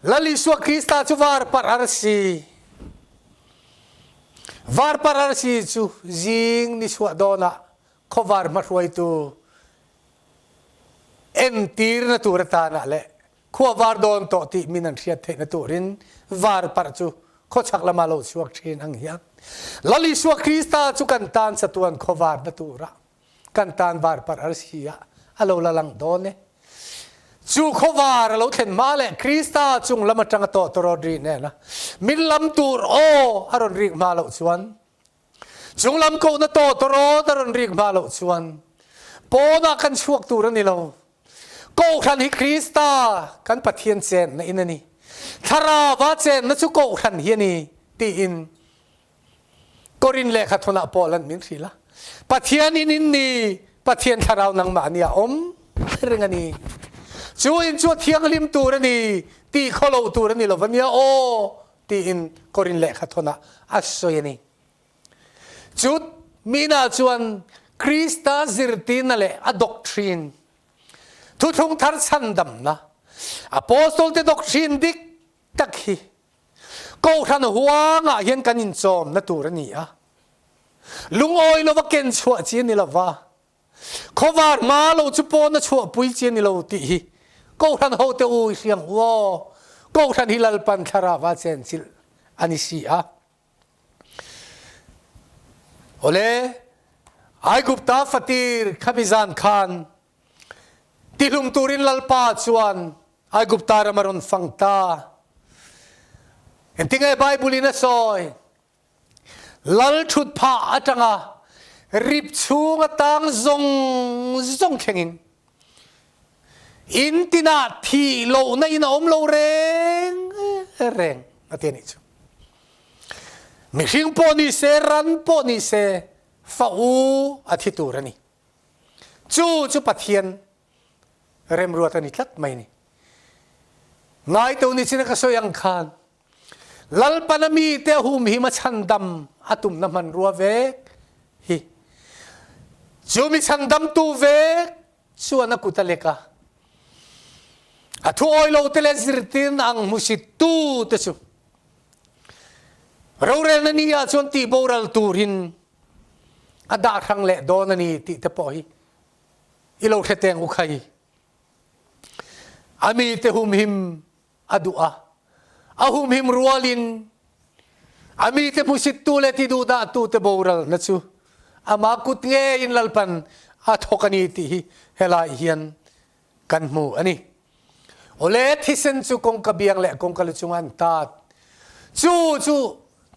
Lal Isua Krista chu var parh arsi. Var parh arsi chu zing ni chhuah dawnah khawvar hmahruaitu entirna tur atanah leh khua var dawn tawh tih min an hriat theihna turin var parh chu khawchhak lama lo chhuak thin ang hian Lal Isua Krista chu kan tan chatuan khawvarna turah Kan tan var parh arsi ah a lo la lang dawn e. Chu khawvar a lo thlen hma leh Krista chung lam atang a tawh tawrawt ri nen a min lam tur aw a rawn rik hma loh chuan chung lam kohna tawh tawrawt a rawn rik hma loh chuan pawnah kan chhuak tur a ni lo. Kohhran hi Krista kan Pathian chenna in a ni. Thlarauva chenna chu kohhran hi a ni tiin. Korin lehkha thawnah Paul an min hrilh a. Pathian in in ni, Pathian thlarau nangmah ni a awm reng a ni. Chu in chu a thianghlim tur a ni, ti khawlo tur a ni lo va nia aw, tiin Korin lehkha thawnah a sawi a ni. Chu mina chuan Krista zirtirna leh a doctrine, thuthlung thar chhandamna, Apostol te doctrine dik tak hi Kohhran huangah hian kan inchawmna tur a ni a, lungawi lova ken chhuah chi a ni lova, khawvar hma lo chu pawna chhuahpui chi a ni lo tih hi Kohhran hote u i hriang u aw, Kohhran hi Lalpan thlarava chenchilh a ni si a. Awle, Aigupta fatir khami zan khan Tihlum turin Lalpa chuan Aigupta ram a rawn fang ta. Engtinge Bible in a sawi? Lal thut phah atanga rip chhung atang zawng zawng thlengin in tinah thih lohna in a awm lo reng reng a ti a nih chu. Mihring pawh ni se, ran pawh ni se, fa u a thi tur a ni. Chu chu Pathian remruat a ni tlat mai ni. Ngaito ni chin a ka sawi ang khan Lalpan a mite a humhim a chhandam a tumna hmanrua vek hi chu mi chhandamtu vek chuan a kut a lek a. A thu awi lo te leh zirtirna ang hmusittu te chu rorelna ni ah chuan tihboral turin a dah hrang leh dawn a ni tih te pawh hi i lo hre teng u khai. A mite humhim a duh a, a humhim rualin a mite hmusittu leh tiduhdahtu te boralna chu ama kut ngeiin Lalpan a thawk a ni tih hi helai hian kan hmu a ni. Awle thisen chu kawngka biang leh kawngka lu chunga an tat. Chu chu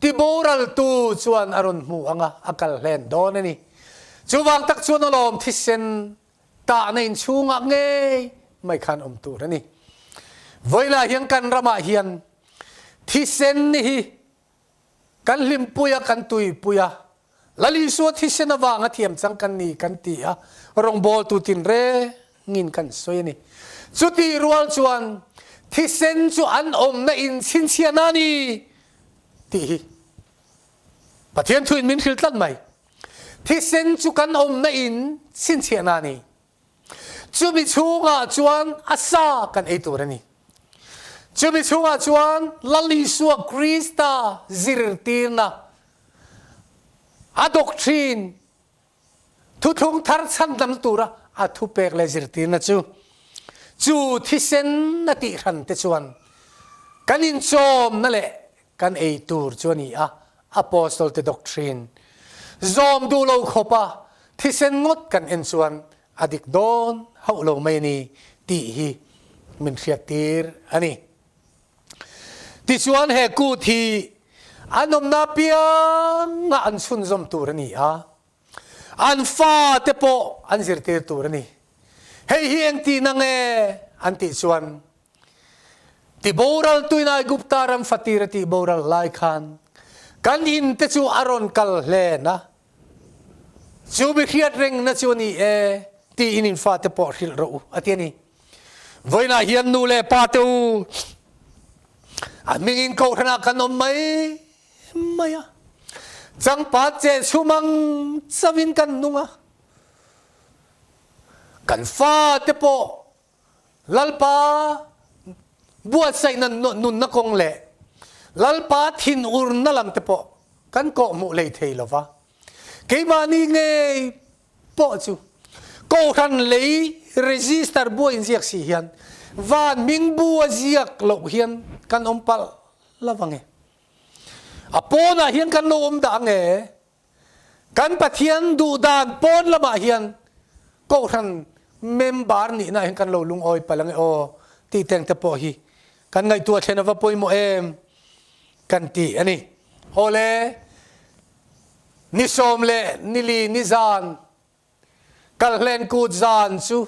tiboraltu chuan a rawn hmu anga a kal hlen dawn a ni. Chuvang tak chuan alawm thisen tahna inchhungah ngei mai khan awm tur a ni. Vawilah hian kan ramah hian thisen hi Kan hlimpui a, kan tuipui a, Lal Isua thisen avanga thiam chang kan ni kan ti a, rawngbawltu tinrengin kan sawi a ni. Chutih rual chuan thisen chu an awmna in chhinchhiahna a ni tih hi Pathian thuin min hrilh tlat mai. Thisen chu kan awmna in chhinchhiahna a ni. Chumi chhungah chuan a sa kan ei tur a ni. Chumi chhungah chuan Lal Isua Krista zirtirna, a doctrine, thuthlung thar chhandam tura a thupek leh zirtirna chu, chu thisen a tihhran te chuan kan inchawmna leh kan ei tur chu a ni a, Apostle te doctrine zawm duh lo khawpa thisen ngawt kan en chuan a dik dawn hauh lo mai a ni tih hi min hriattir a ni. Tichuan he kut hi an awmna apiangah an chhunzawm tur a ni a, an fate pawh an zirtir tur a ni. Hei hi engtihna nge an tih chuan Tiboral tuin Aigupta ram fatir a tihboral lai khan kan in te chu a rawn kal hlen a, chu mi hriat rengna chu a ni e tiin in fate pawh hrilh rawh u a ti a ni. Vawiinah hian nu leh pa te u a hmingin kohhranah kan awm mai mai a, changpat che chhum ang chauhin kan nung a, kan fate pawh Lalpa buatsaihna nunna kawng leh Lalpa thinurna lam te pawh kan kawhhmuh lei thei lo va. Keimahni ngei pawh chu Kohhran lei register bua inziak si hian van hming bu a ziak loh hian kan awm palh lo ang e. A pawnah hian kan lo awm dah ang e. Kan Pathian duhdan pawn lamah hian Kohhran member nihna hian kan lo lungawi palh ange aw tih teng te pawh hi kan ngaihtuah thlen ava pawimawh em kan ti a ni. Awle, ni 12 ni li ni zan Kalhlen kut zan chu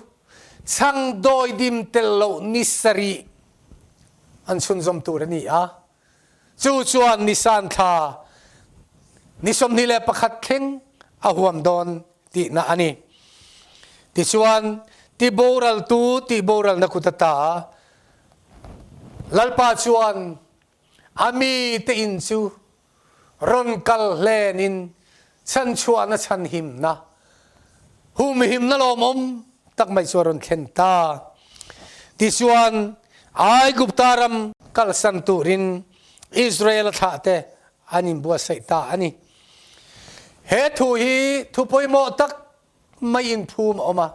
chhang dawidim tel loh ni sarih an chhunzawm tur a ni a, chu chuan Nisan thla Ni 21 thleng a huam dawn tihna a ni. Tichuan, tiboraltu tihboralna kut ata Lalpa chuan a mite in chu rawn kal hlenin chhanchhuahna chhanhimna, humhimna lawmawm tak mai chu a rawn thlen ta. Tichuan, Aigupta ram kalsan turin Israel-a thlahte an inbuatsaih ta a ni. He thu hi thu pawimawh tak mai inphum a awm a.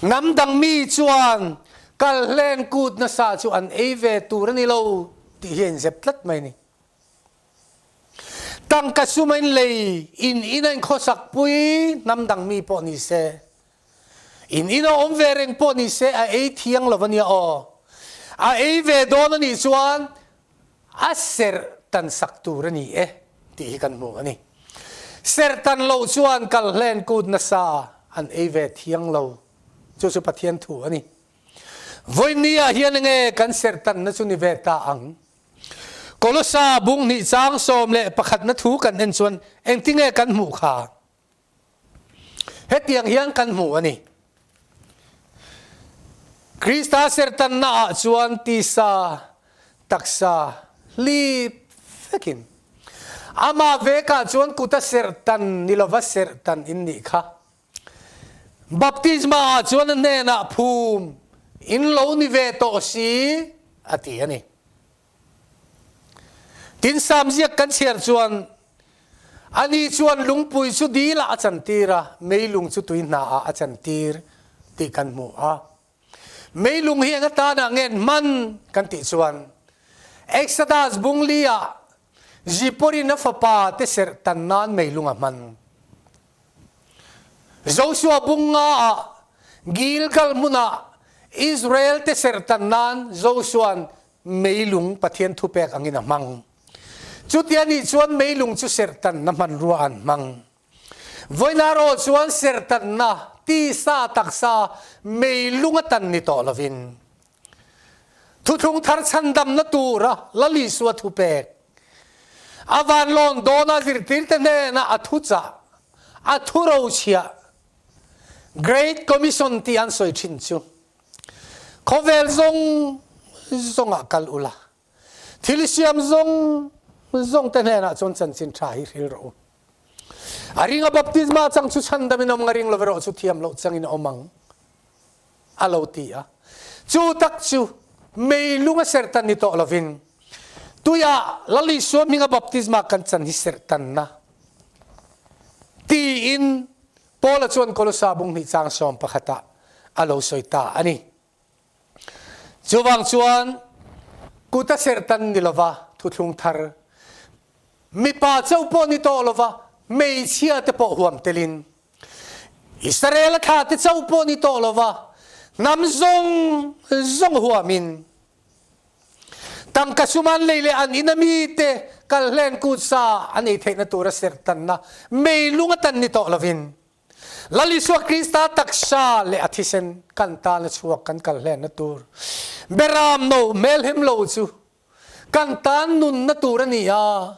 Hnam dang mi chuan kal hlen kut nasa chu an ei ve tur a ni lo tih hi a inzep tlat mai a ni. Tangka sum a inlei, in in a inkhawsak pui hnam dang mi pawh ni se, in in a awm ve reng pawh ni se a ei thiang lo a nia aw. A ei ve dawn a nih chuan A serh tan sak tur a ni e tih hi kan hmu a ni. Serh tan loh chuan kal hlen kut nasa an ei ve thiang lo. Chu chu Pathian thu a ni. Vawiin ah hian enge kan serh tanna chu ni ve ta ang? Kolosa bung hnih chang 11 na thu kan en chuan engtinge kan hmuh kha? Hetiang hian kan hmu a ni. Krista serhtanna ah chuan tisa taksa hlip vekin amah vekah chuan kuta serhtan ni lova serhtan in nih kha. Baptisma ah chuan a hnenah phum in lo ni ve tawh si a ti a ni. Tin Samziak kan chhiar chuan, Ani chuan lungpui chu dil ah a chantir a, meilung chu tui hna ah a chantir tih kan hmu a. Meilung hi eng atan ah nge hman kan tih chuan, Exodus bung li ah Ziporin a fapa te serh tan nan meilung a hman. Joshua bung nga ah Gilgal hmun ah Israel te serh tan nan Joshua'n Meilung Pathian thupek angin a hmang. Chuti a nih chuan meilung chu serhtanna hmanrua an hmang. Vawiin rawh chuan serhtanna tisa taksa meilung a tan ni tawh lovin Thuthlung thar chhandamna tura Lal Isua thupek a vanlawn dawna zirtirte hnena a thuchah, a thurochhiah, Great Commission tih an sawi thin chu Khawvel zawng zawngah kal ula, thil siam zawng zawng te hnenah chuan chanchin tha hi hril rawh u. A ringa baptisma chang chu chhandam in awm nga ring love rawh chu thiam loh changin a awm ang a lo ti a. Chu tak chu meilung a serhtan ni tawh lovin tuiah Lal Isua hminga baptisma kan chan hi serhtanna tiin Paula chuan Kolosa bung hnih chang 11 ah a lo sawi ta a ni. Chuvang chuan kut a serhtan ni lova thuthlung thar, mipa chauh pawh ni tawh lova hmeichhia te pawh huam telin, Israel a thla te chauh pawh ni tawh lova hnam zawng zawng huamin, Tangka sum an lei leh an ina mite kal hlen kut sa an ei theihna tura serhtanna meilung a tan ni tawh lovin, Lal Isua Krista taksa leh a thisen kan tana chhuak kan kal hlenna tur beram no hmelhem lo chu kan tan nunna tur a ni a,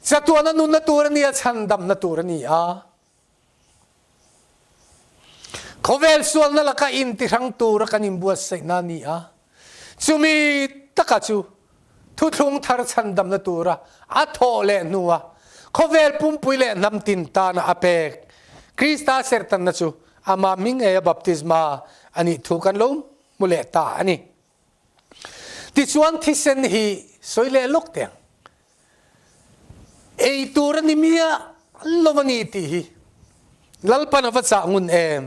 chatuana nunna tur a ni a, chhandamna tur a ni a. Khawvel sualna laka intihrang tura kan inbuatsaihna a ni a, chumi taka chu thuthlung thar chhandamna tura a thawh leh hnua khawvel pumpui leh hnam tin tana a pek Krista serhtanna chu amah hming eia baptisma a nih thu kan lo hmu leh ta a ni. Tichuan thisen hi sawi leh lawk teh ang. Ei tur a ni miah lo a ni tih hi Lalpan a va chah ngun em?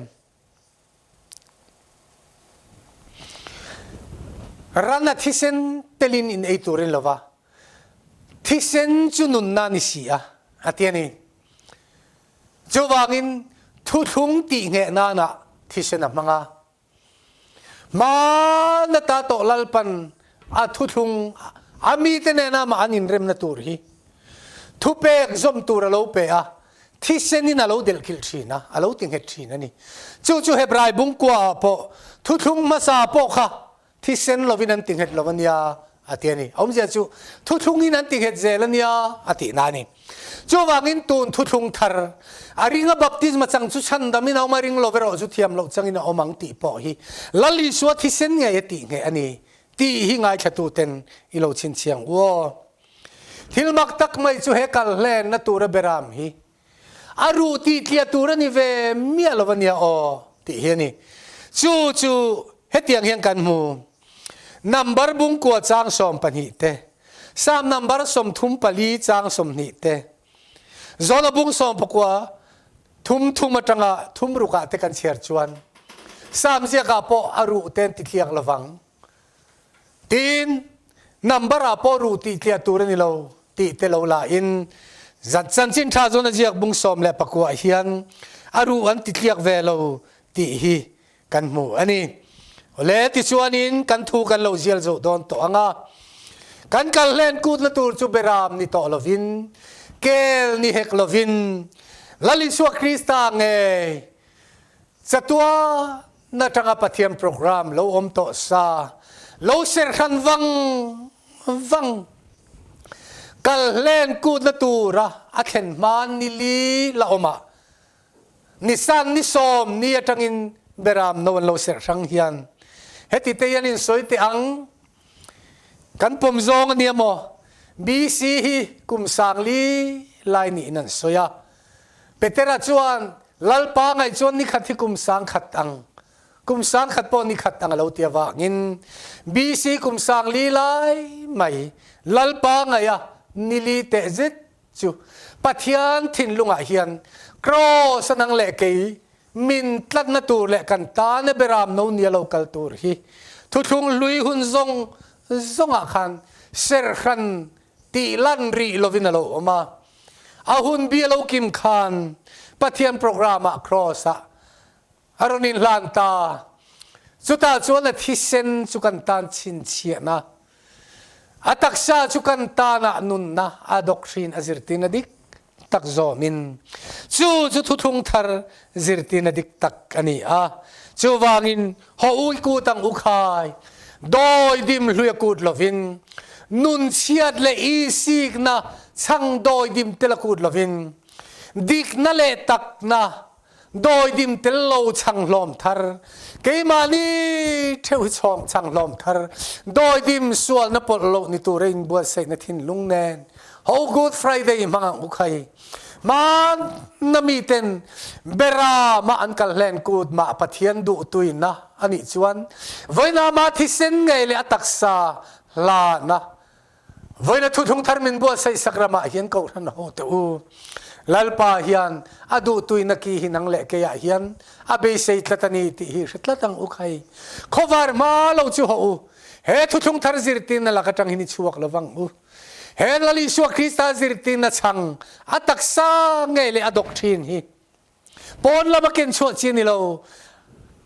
Ran a thisen telin in ei tur in lo va, thisen chu nunna a ni si a, a ti a ni. Chuvangin thuthlung tih ngheh nanah thisen a hmang a. Hmana ta tawh Lalpan a thuthlung a mite nena mah an inremna tur hi thupek zawm tur a lo pe a, thisenin a lo delhkilh thin a, a lo ti nghet thin a ni. Chu chu Hebrai bungkua ah pawh thuthlung hmasa pawh kha thisen lovin an ti nghet lo a nia a ti a ni. Awmzia chu thuthlungin an ti nghet zel a nia a tihna a ni. Chuvangin tun thuthlung thar a ringa baptisma chang chu chhandamin a awm a, ring lo erawh chu thiam loh changin a awm ang tih pawh hi Lal Isua thisen ngei a tih ngheh a ni tih hi ngaithlatuten i lo chhinchhiang u aw. Thil mak tak mai chu he kal hlenna tura beram hi a ruh tih tliah tur a ni ve miah lo a nia aw tih hi a ni. Chu chu hetiang hian kan hmu. Number bungkua chang 12 te, Sam number 34 chang 20 te, Zawna bung 19 thum thum atanga thum rukah te kan chhiar chuan Sam ziakah pawh a ruh te an ti tliak lovang. Tin, number ah pawh ruh tih tliah tur a ni lo tih te lo la in chanchin tha zawn a ziak bung 19 ah hian a ruh an ti tliak ve lo tih hi kan hmu a ni. Awle, tichuanin kan thu kan lo zial zoh dawn tawh ang a, kan kal hlen kutna tur chu beram ni tawh lovin, kel ni hek lovin, Lal Isua Krista ngei Chatuan atanga Pathian program lo awm tawh sa, lo serhran vang vang, kal hlen kutna tura a thlen hma ni li la awm ah, Nisan ni sawm ni atangin beram no an lo serh hrang hian heti te hian in sawi teh ang, kan pawm zawng a nia maw? BC hi kum sang li lai niin an sawi a. Petera chuan, Lalpa ngaih chuan ni khat hi kum sang khat ang, kum sang khat pawh ni khat ang a lo ti avangin BC kum sang li lai mai Lalpa ngaiha ni li teh zet chu Pathian thinlungah hian Kraws a nang leh kei min tlatna tur leh kan tana beram no nia lo kal tur hi thuthlung hlui hun zawng zawngah khan serhran tih lan rih lovin a lo awm a. A hun bi a lo kim khan Pathian program ah Kraws ah a rawn inhlan ta. Chutah chuan a thisen chu kan tan chhinchhiahna, a taksa chu kan tanah nunna a doctrine a zirtirna dik tak zawmin chu chu thuthlung thar zirtirna dik tak a ni a. Chuvangin haw ui kut ang u khai, dawi dim hlui a kut lovin, nun chhiat leh isikna chhang dawi dim tel a kut lovin, dikna leh takna Dawi dim tel lo chhang hlawm thar, keimahni theuh hi chhawng chhang hlawm thar, dawi dim sualna pawlh loh ni tura inbuatsaihna thinlung nen ho Good Friday hmang ang u khai. Hmanna miten bera mah an kal hlen kut mah Pathian duhtuina a nih chuan vawiinah mah thisen ngei leh a taksa hlana Vawiin a thuthlung thar min buatsaih sak ramah hian kohhran ho teh u. Lalpa hian a duhtuina ki hi nang leh keiah hian a beisei tlat a ni tih hi hre tlat ang u khai. Khawvar hma lo chu haw u. He thuthlung thar zirtirna lak atang hian i chhuak lo vang u. He Lal Isua Krista zirtirna chhang a taksa ngei leh a dawk thin hi Pawn lama ken chhuah chi a ni lo.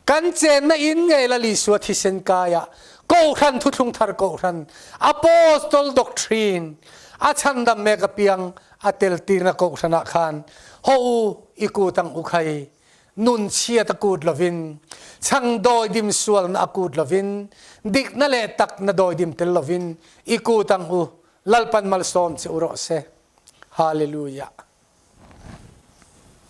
Kan chenna in ngei Lal Isua thisen kaiah Kohhran Thuthlung Thar Kohhran Apostol Doctrine a chhandam mek apiang a tel tirna Kohhranah khan haw u i kut ang u khai. Nun chhiat a kut lovin, chhang dawidim sualna a kut lovin, dikna leh takna dawidim tel lovin i kut ang u. Lalpan malsawm che u rawh se. Hallelujah.